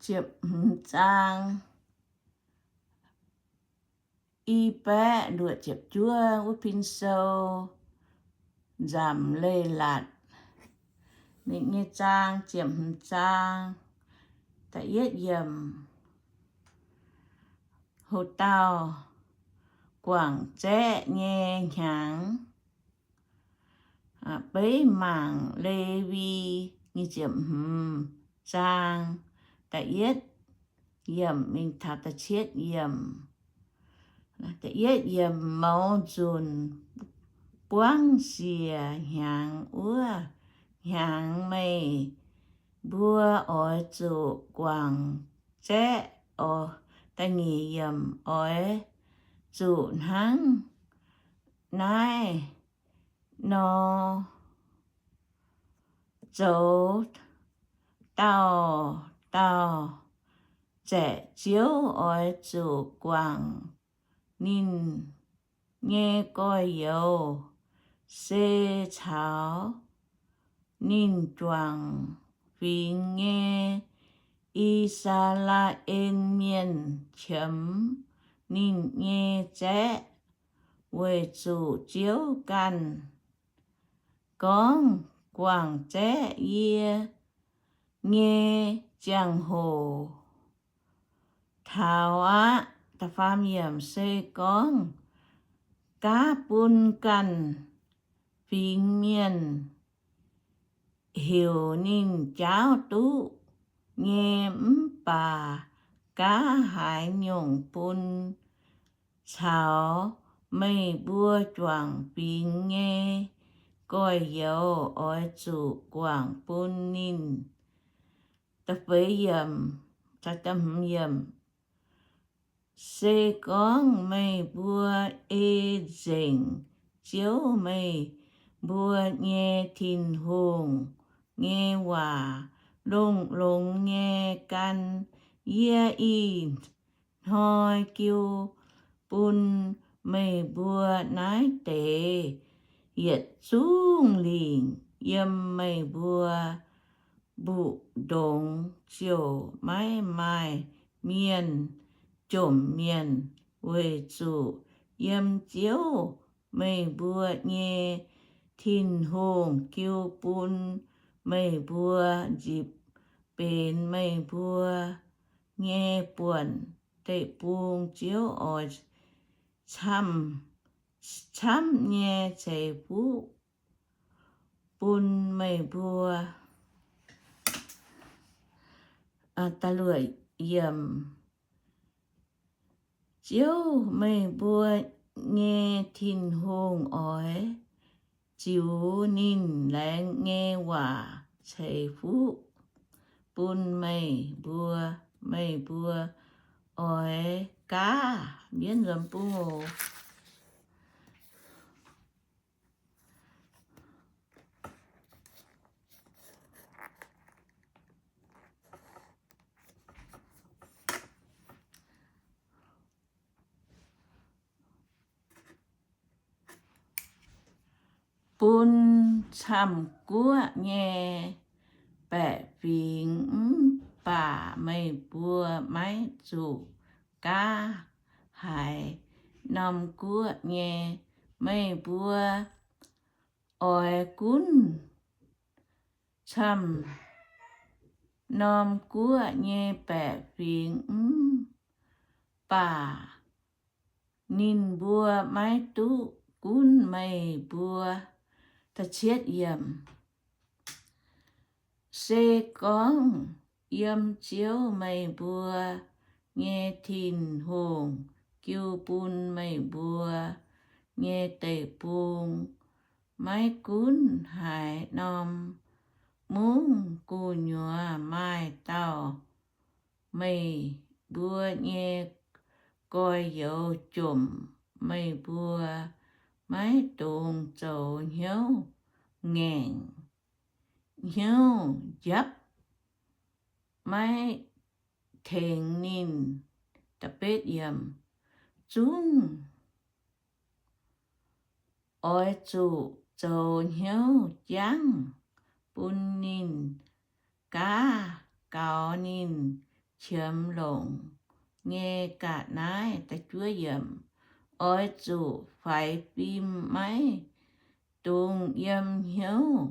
ziepc hmz zaang, i baeqv luoqc ziepc juov wuov pin sou, Nzamc Leiz-Latc. Ninh nyei zaang, ziepc hmz zaang, da'yietv yiemc. Hoc dauh guangc zaeqv nyei hnyangx. Beiv mangc Lewi nyic ziepc hmz zaang, da'yietv yiemc mingh taux da'cietv yiemc. Da'yietv yiemc, mouz nzunc buangv siec hnyangx wuov hnyangx meih mbuo oix zuqc guangc zaeqv. Da'nyeic yiemc, oix zuqc hnangv naaiv nor zoux. Dauh dauh zaeqv-ziouv oix zuqc guangc ninh nyei gorx-youz, se caux ninh juangc fingx nyei I^saa^laa^en Mienh qiemx ninh nyei zaeqv, weic zuqc Ziouv ganh gorngv, Guangc zaeqv yie nyei ziangh hoc taux aqv. Da'faam yiemc, se gorngv gaav bun ganh fingx mienh heuc ninh jaauv duqv nyei mv baac gaav haaix nyungc bun caux meih mbuo juangc fingx nyei gorx-youz oix zuqc guangc bun ninh. Da'feix yiemc, se gorngv meih mbuo ei nzengc Ziouv, meih mbuo nyei Tin-Hungh, nyei waac longx-longx nyei gan yie ih hnoi jiu bun meih mbuo naaiv deix yietc zungv lingc yiem meih mbuo mbu'ndongx ziouc maiv maaih mienh jomc mienh, weic zuqc yiem Ziouv, meih mbuo nyei Tin-Hungh, jiu bun meih mbuo nzipc benx meih mbuo nyei buonc deic-bung. Ziouv oix camv-camv nyei ceix fuqv bun meih mbuo. Ziouv, meih mbuo nyei Tin-Hungh, oix ziux ninh laengz nyei waac ceix fuqv bun meih mbuo. Meih mbuo oix gaav mbienv nzuonx bung oc. Bun camv-guoqv nyei baeqc fingx mv baac meih mbuo maiv zuqc gaav haaix norm guoqv nyei. Meih mbuo oix gunv camv norm guoqv nyei baeqc fingx mv baac ninh mbuo maiv duqv gunv meih mbuo. Se gorngv yiem Ziouv, meih mbuo nyei Tin-Hungh, jiu bun meih mbuo nyei deic-bung maiv gunv haaix norm mungv gu'nyuoz maaih dauh meih mbuo nyei gorx-youz jomc meih mbuo, maiv dungx zoux hnyouv ngaengc, hnyouv njapv, maiv tengx ninh. Zungv oix zuqc zoux hnyouv jangv bun ninh gaav gaux ninh qiemx longc nyei ga'naaiv. Oix zuqc faix fim, maiv dungx yiem hnyouv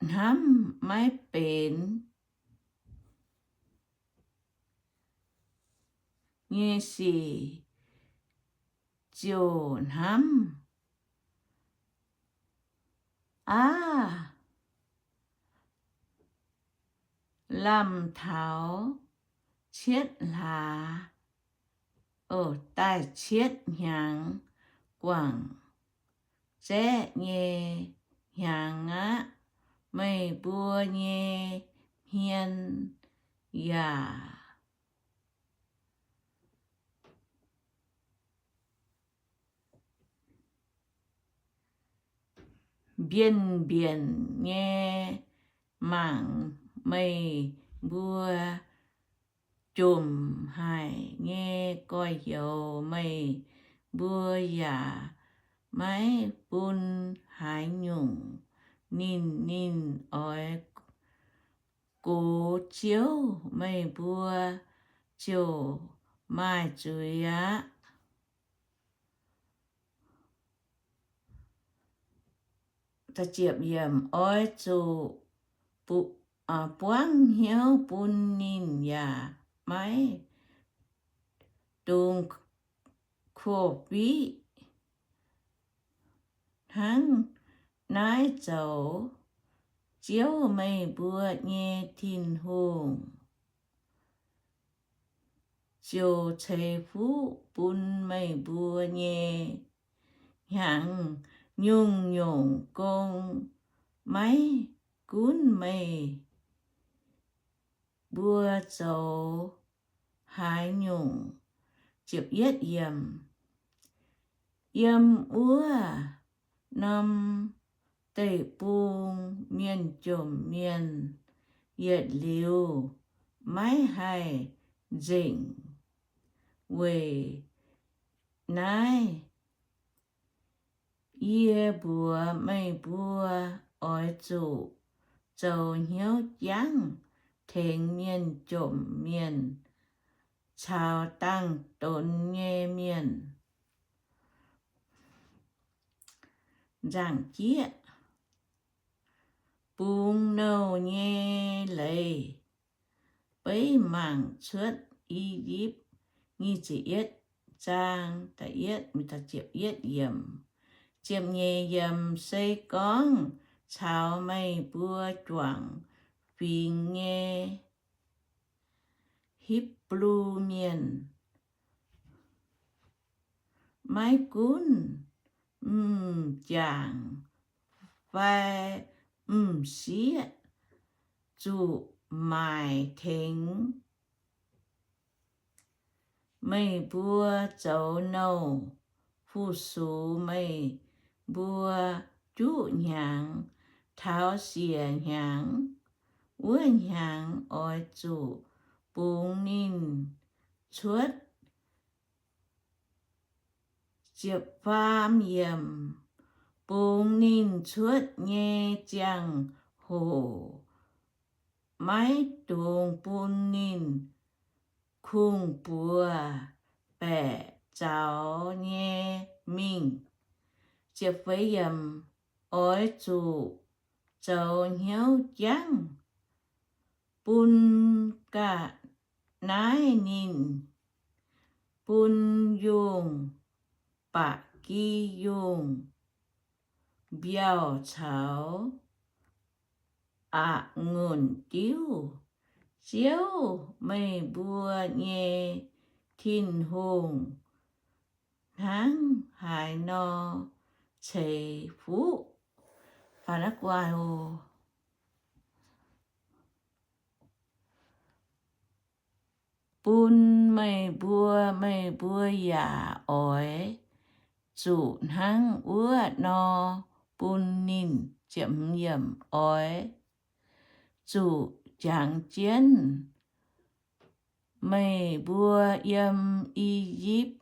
hnamv maiv benx nyei sic, ziouc hnamv aav lamh taux cietv hlaax, daaih cietv hnyangx guangc zaeqv nyei hnyangx aqv. Meih mbuo nyei hmien yaac mbienh mbienc nyei mangc meih mbuo jomc haic nyei gorx-youz. Meih mbuo yaac maiv bun haaix nyungc ninh. Ninh oix gox Ziouv, meih mbuo ziouc maaih zuiz aqv. Oix zuqc buangv hnyouv bun ninh yaac maiv dungx kuv fiqv. Hnangv naaiv zoux, Ziouv, meih mbuo nyei Tin-Hungh, ziouc ceix fuqv bun meih mbuo nyei hnyangx nyungc-nyungc gong, maiv gunv meih mbuo zoux haaix nyungc. Yiem wuov norm deic-bung mienh jomc mienh yietc liuz maiv haih nzengc. Weic naaiv yie mbuox meih mbuo, oix zuqc zoux hnyouv jangv tengx mienh jomc mienh caux dangh donx nyei mienh. Nzangc jieqv, bungx nouh nyei leiz beiv mangc cuotv I^yipv. Nyic ziepc yietv zaang, ziepc nyeic yiemc. Se gorngv caux meih mbuo juangc fingx nyei Hipv^lu Mienh, maiv gunv m'jangc fai m'sieqv, zuqc maaic tengx meih mbuo zoux nouh, fu-sux meih mbuo juqv hnyangx taux siec hnyangx. Wuov hnyangx oix zuqc bungx ninh cuotv. Ziepc faam yiemc. Bungx ninh cuotv nyei ziangh hoc maiv dungx bun ninh kungx-buoz baeqc zaux nyei mingh. Oix zuqc zoux hnyouv jangv bun ga'naaiv ninh, bun yungh ba'gi yungh mbiauh caux a'ngunc diuv. Ziouv, meih mbuo nyei Tin-Hungh, hnangv haaix nor ceix fuqv bun meih mbuo, meih mbuo yaac oix zuqc hnangv wuov nor bun ninh. Oix zuqc jangx jienv meih mbuo yiem I^yipv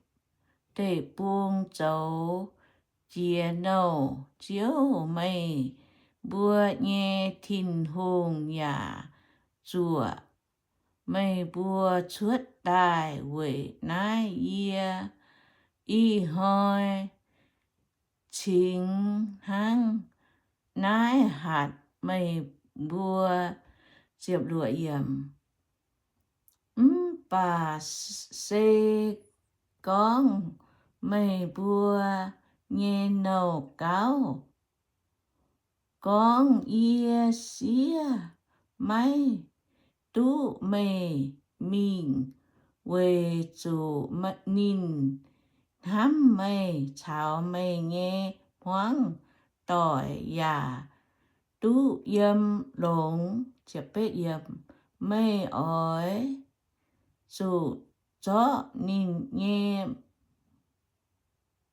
Deic-Bung zoux jiex nouh. Ziouv, meih mbuo nyei Tin-Hungh, yaac zuoqc meih mbuo cuotv daaih weic naaiv yie ih hnoi cingx hnangv naaiv hatc meih mbuo. Mv baac se gorngv meih mbuo nyei nouh gauv gorngv, Yie siev, maiv duqv meih mingh, weic zuqc ninh hnamv meih caux meih nyei hmuangv doic, yaac duqv yiem longx. Meih oix zuqc zorqv ninh nyei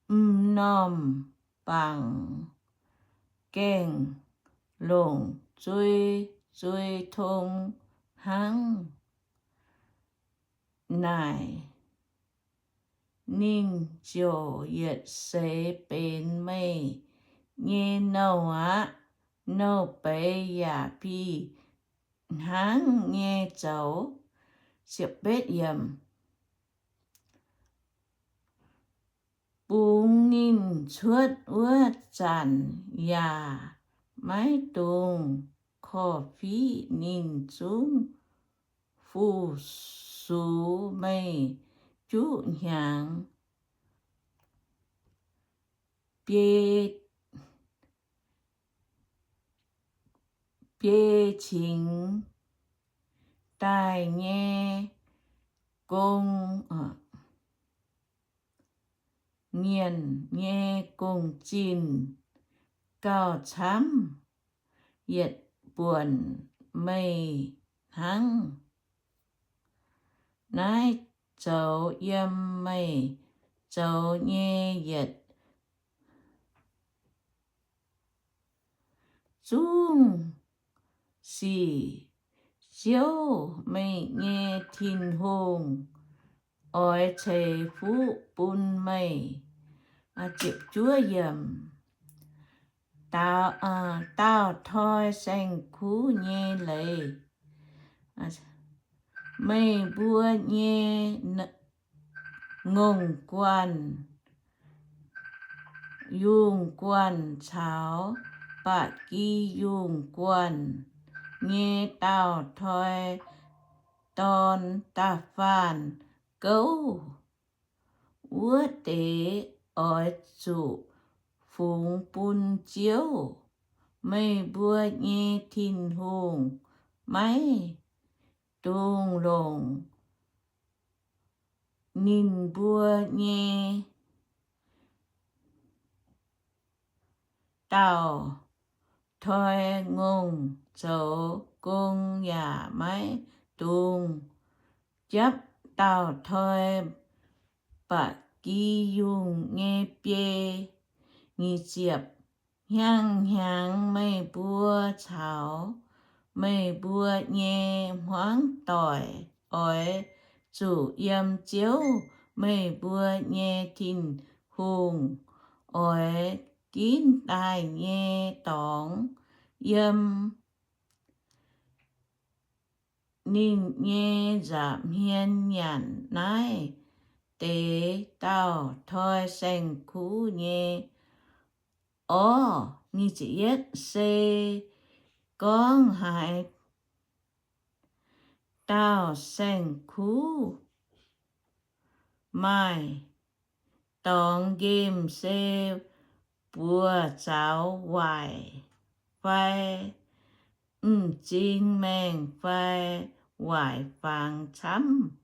m'normh bangc gaengh longc zuei, zuei tong hnangv naaic, ninh ziouc yietc seix benx meih nyei nouh aqv. Nouh beiz yaac fih hnangv nyei zoux. Bungx ninh cuotv wuov zanc yaac maiv dungx korv-fiqv ninh zungv fu-sux meih juqv hnyangx. Biei, biei cingx daaih nyei gong, mienh nyei gong-zinh gauh camv yietc buonc meih hnangv. Naaiv zoux yiem meih zoux nyei yietc zungv sic. Ziouv, meih nyei Tin-Hungh, oix ceix fuqv bun meih. Dauh toi saeng-kuv nyei leiz. Meih mbuo nyei ngongh guanh, yungh guanh caux ba'gi yungh guanh nyei dauh toi dorn da'faanh gouv wuov deix oix zuqc fungx bun Ziouv, meih mbuo nyei Tin-Hungh. Maiv dungx longc ninh mbuo nyei dauh toi ngongh zoux gong, yaac maiv dungx japv dauh toi ba'gi yungh nyei biei. Nyic ziepc, hnyangx-hnyangx meih mbuo caux meih mbuo nyei hmuangv doic oix zuqc yiem Ziouv, meih mbuo nyei Tin-Hungh, oix ginv daaih nyei dorngx yiem ninh nyei nza'hmien nyanc naaiv deix dauh toi saeng-kuv nyei orv. Se gorngv haaix dauh saeng-kuv maaih dorngx nqemh se buoz-zaux waaic fai m'zing maengh fai waaic fangx camv,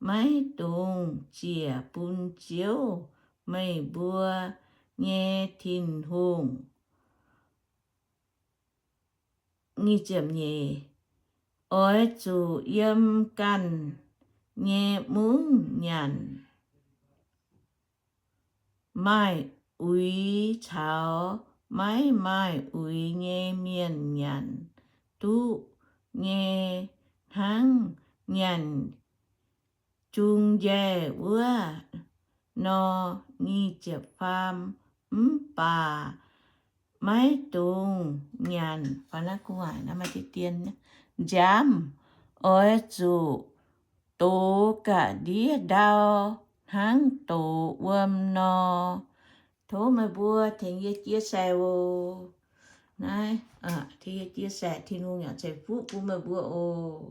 maiv dungx ziec bun Ziouv, meih mbuo nyei Tin-Hungh. Oix zuqc yiem ganh nyei mungv nyanc. Maaih uix caux maiv maaih uix nyei mienh nyanc duqv nyei hnangv nyanc jung njaih wuov nor. Mv baac maiv dungx nyanc nziaamv, mv baac maiv dungx nyanc oix zuqc dox ga'ndiev ndau hnangv dox wuom nor. Tov meih mbuo tengx yie chia sẻ oc. Naaiv, tengx yie chia sẻ, Tin-Hungh yaac ceix fuqv bun meih mbuo oc.